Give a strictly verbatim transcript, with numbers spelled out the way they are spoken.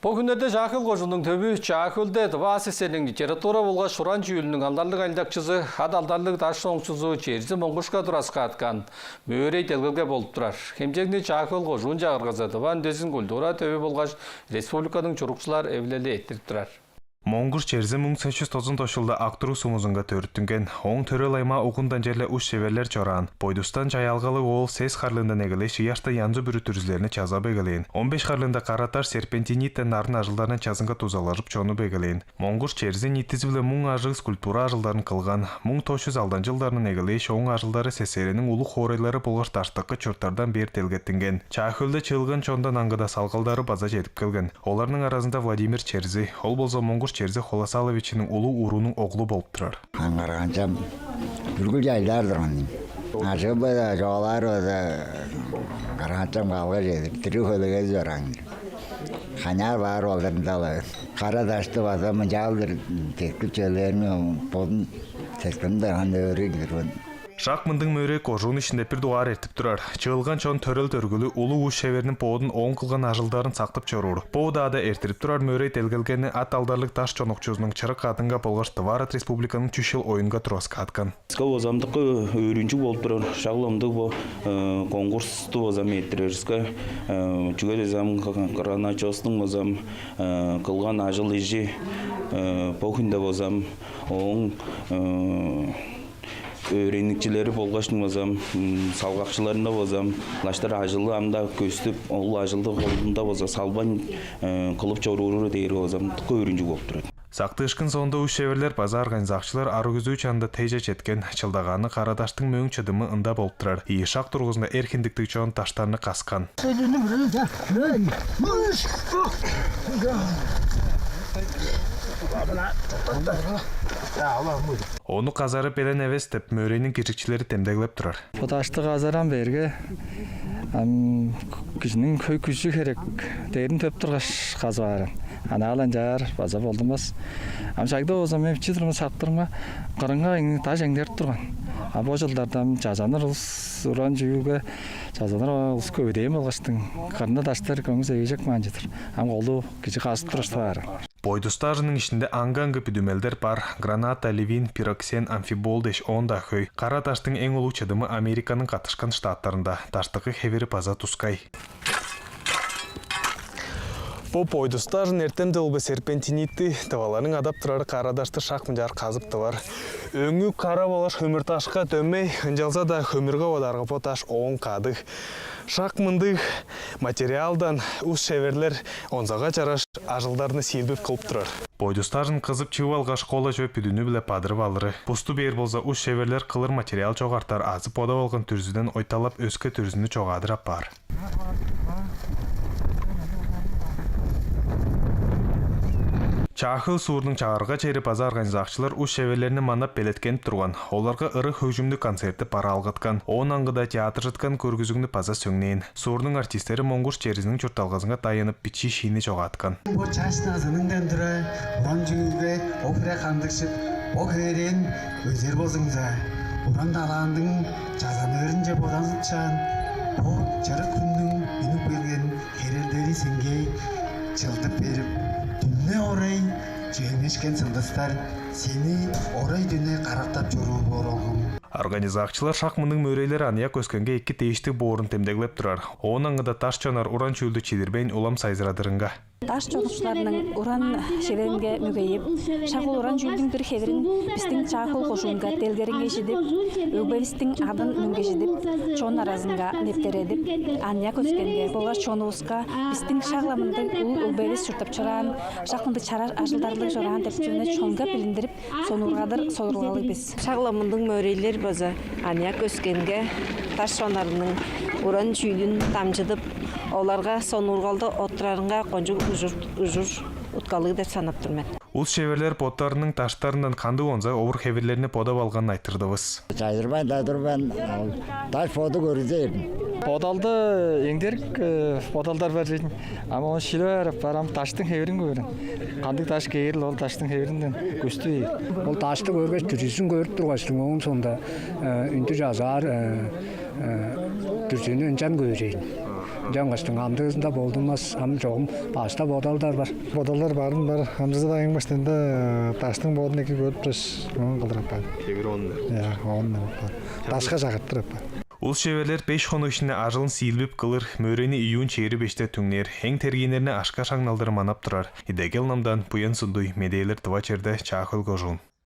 Бо хүннерде Чаа-Хөл кожууннуң төвү Чаа-Хөлде Тыва АССР-ниң литература болгаш уран чүүлүнүң алдарлыг ажылдакчызы, ат алдарлыг даш чонукчузу Черзи Монгушка тураскааткан мөөрей делгелге болуп турар. Хемчегни Чаа-Хөл кожуун чагыргазы, Тыва үндезин культура төвү болгаш республиканың чурукчулар эвилели эрттирип турар. Монгуш Черзи муң сес чүс тозан тос чылда Ак-Туруг сумузунга төрүттүнген. Ооң төрел аймаа угундан черле ус-шеверлер чораан. Бойдустан чаяалгалыг оол сес харлыындан эгелээш, ыяшта янзы-бүрү дүрзүлерни чазап эгелээн. Он беш харлыында кара-даш серпентиниттен нарын ажылдарны чазынга дузалажып чонуп эгелээн. Монгуш Черзи ниитизи-биле муң ажыг скульптура ажылдарын кылган. Муң тос чүс алдан чылдарындан эгелээш, ооң ажылдары СССР-ниң улуг хоорайлары болгаш даштыкы чурттардан бээр делгеттинген. Чаа-Хөлде чыылган чондан аңгыда салгалдары база чедип келген. Оларның аразында Владимир Черзи, ол болза Монгуш Черзи Холосаловичиниң улуг уруунуң оглу болуп турар. Аңгырганчам үргүл чайлаар турган. Ажыы-биле чоолаар база караанчам калгаш эдип, дириг хөлегези чораан. Ханяар баар болдурунда-ла кара дашты база мынчаалдыр деткип чөлээрин бодун сеткилимде хан өөрүг кирген. Шак мындыг мөөрей кожуун иштинде бир дугаар эртип турар. Чыылган чон төрел-дөргүлү улуг ус-шеверниң боодун, ооң кылган ажылдарын сактып чоруур. Бо удаада эрттирип турар мөөрей делгелгени ат алдарлыг даш чонукчузунуң чырык адынга болгаш Тыва Арат Республиканың чүс чыл оюнга тураскааткан. Бо база ам дыка өөрүнчүг болуп турар, шак-ла ындыг бо конкурсту база ам эрттирериске, чүге дизе ам Граначостуң база ам кылган ажыл-ижи, бо хүнде база ам ооң өөреникчилери болгаш база ам салгакчыларында база ам ылаштыр ажылы ам-даа көстүп, ол ажылды холунда база салбайн кылып чорууру дээрге база ам дыка өөрүнчүг болуп турар. Сактыышкын соонда ус-шеверлер база организакчылар арыг-үзүү чанында тейже четкен. Чылдагааны кара даштың мөөң чыдымы ында болуп турар. Ийи шак дургузунда эр хиндиктиг чон даштарны каскан. Ону казары белен эвес деп, мөөрейниң киржикчилери демдеглеп турар. Бо дашты казаран берге, ам кижиниң хөй күжү херек, дээрин төп тургаш казып аар. Анаал ынчаар база болдунмас. Ам чагда болза мен бичии турумда сактырымга, кырынга даш эңдерип турган. А бо чылдарда ам чазаныр улус уран чүүлге, чазаныр улус көвүдээн болгаштың, кырында даштар көңгүс эгежек маан чыдыр. Ам колу кижи казып турар. Бойдус дажының иштинде аңгы-аңгы бүдүмелдер бар: граната, ливин, пироксен, амфибол дээш, оон-даа хөй. Кара даштың эң улуг чыдымы Американың Каттышкан Штаттарында. Даштыкы хевири база тускай. Бо Бойдус дажын эртем дылбы серпентинитти тываларның адап турары кара дашты шак мынчаар казып тывар. Өңү кара болгаш хөмүр дашка дөмей, ынчалза-даа хөмүрге бодаарга бо даш ооң кадыг. Шак мындыг материалдан ус-шеверлер онзагай чараш ажылдарны сиилбип кылып турар. Бойдус дажын кызып чыып алгаш, кол-ла чүве бүдүнү-биле бадырып алыры. Бусту бээр болза, ус-шеверлер кылыр материал чогартар азы бодап алган дүрзүден ойталап, өске дүрзүнү чогаадыр апаар. Чаа-Хөл суурнуң чагырга чери база организакчылар ус-шеверлерни манап белеткенип турган. Оларга ыры-хөгжүмнүг концертти бараалгаткан, оон аңгыда театржыткан көргүзүгнү база сөңнээн. Суурнуң артистери Монгуш Черзиниң чуртталгазынга дайынып, бичии шиини чогаадыккан. Бо чаш назыныңдан тура уран чүүлге бо хире хандыкшып, бо херээн өзер болзуңза, уран талантың чазанырынче бодалыкчаан, бо чырык хүннүң үнүп келген херелдери сеңээ чылдып берип, дүне орай чөмешкен сылдыстар сени орай-дүне карактап чоруур боор болгай. Организакчылар шак мындыг мөөрейлер аныяк өскенге эки дээштиг боорун демдеглеп турар. Оон аңгыда даш чонар уран чүүлдү чидирбейн, улам сайзырадырынга. Даш чонукчуларның уран шеверинге мөгейип, шак ол уран чүүлдүң бир хевирин бистиң Чаа-Хөл кожуунга делгереңгей чидип, өгбевистиң адын мөңгежидип, чон аразынга нептередип, аныяк өскенге болгаш чонувуска бистиң шак-ла мындыг улуг өгбевис чурттап чораан, шак мындыг чараш ажылдарлыг чораан деп чүвени чонга билиндирип, сонуургадыр сорулгалыг бис. Шак-ла мындыг мөөрейлер база аныяк өскенге даш чонарының уран чүүлүн дамчыдып, оларга сонуургалды оттурарынга кончуг ужур, ужур уткалыг деп санап тур мен. Ус-шеверлер боттарының даштарындан кандыг онза овур-хевирлерни бодап алганын айтырдывыс. Чайырбайн-даа турбайн, ол даш боду көрүзээр. Бодалды эңдерик, э, бодалдар бар чейин. Ам ону шилип аар апаар, ам даштың хевирин көөрүн. Кандыг даш кээрил, ол даштың хевиринден көстү бээр. Ол дашты көргеш, дүрзүзүн көрүп тургаштың, ооң соонда, э, үндүр чазаар, э, э, дүрзүнү ынчан көөр ийин. Жаңгыштың амдыызында болдунмас, ам чогум башта бодалдар бар. Бодалдар барын бар, амзызы дайын баштында даштың бодун эки көрүп тураш, оон кылдырап каан. Кевир оон. Я, оон. Дашка чагыртыр аппа. Улус-чеверлер беш хонук ишинде ажылын сиилбип кылыр, мөрени июнь чээрби беште түңнээр, эң тергииннерни ашка шаңналдыр манап турар. Идегел номдан Буян Сундуй, медээлер тыва черде, Чаа-Хөл кожуун.